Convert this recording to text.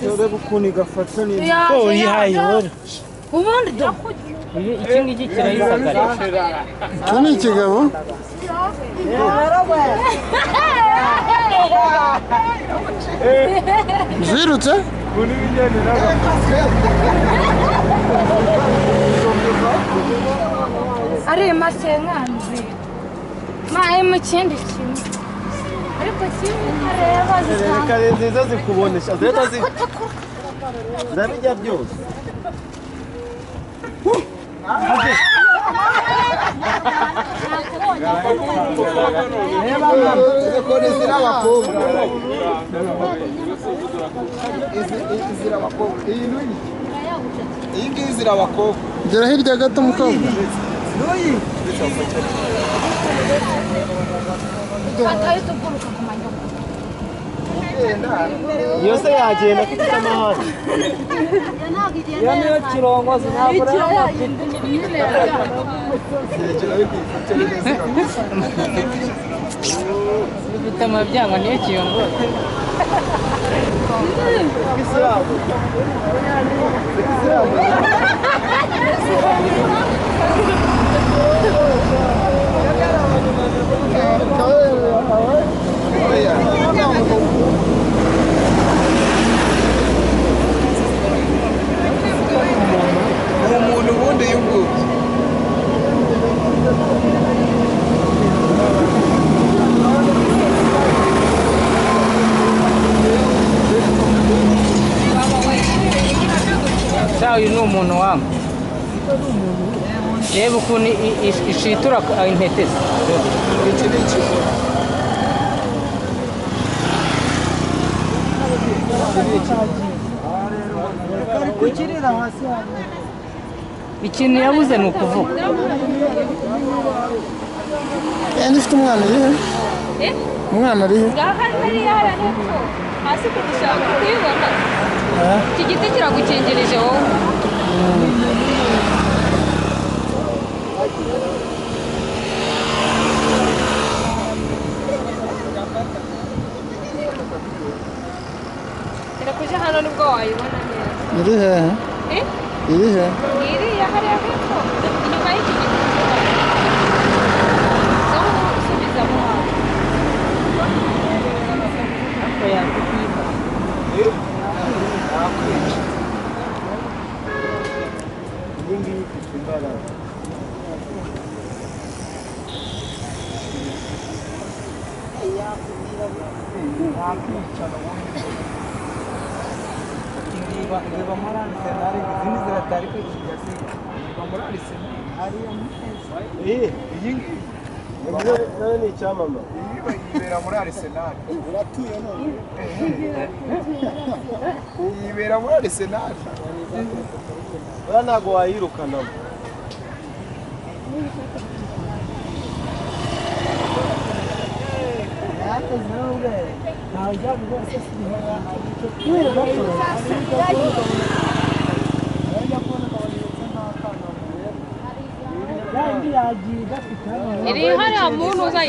Dore ukuntu igafata neza. Ko yihaye wera. Ubundi do. Iki ngiki kirayisagarira. Icyo ni ikigabo? Zirutse? Ari make nkanzi. Ma mu kindi kintu. Ariko kimwe ntareba zitanga. Reka nziza zikubonesha. Zeta zi. Zabijya byose. Gera hirya gato mukobwa. Iyo se yagenda kuko ifite amahane. Iyo niyo kirongozi ntabwo ifite amabyango niyo kiyongozi. Umuntu ubundi y'ubwuzu. Uyu ni umuntu wangu. Reba ukuntu ishitura intete ze. Ikintu yabuze ni ukuvuga. Ifite umwana irihe? Umwana arihe? Ngaha hariya hepfo hasi ku gishanga kuyibona. Iki giti kiragukingirije wowe. Irakuja hano nibwo wayibona neza. Iri hehe? Iri he? Iriya hariya hepfo inyuma y'iki giti. Zo usubiza mo hano. Iyi ngiyi ifite imbaraga. Iyi ngiyi nawe ni icyamamare. Yibera muri Arsenal. Uratuye none. Yibera muri Arsenal. Ura ntago wayirukana. Iri hariya muntu uza.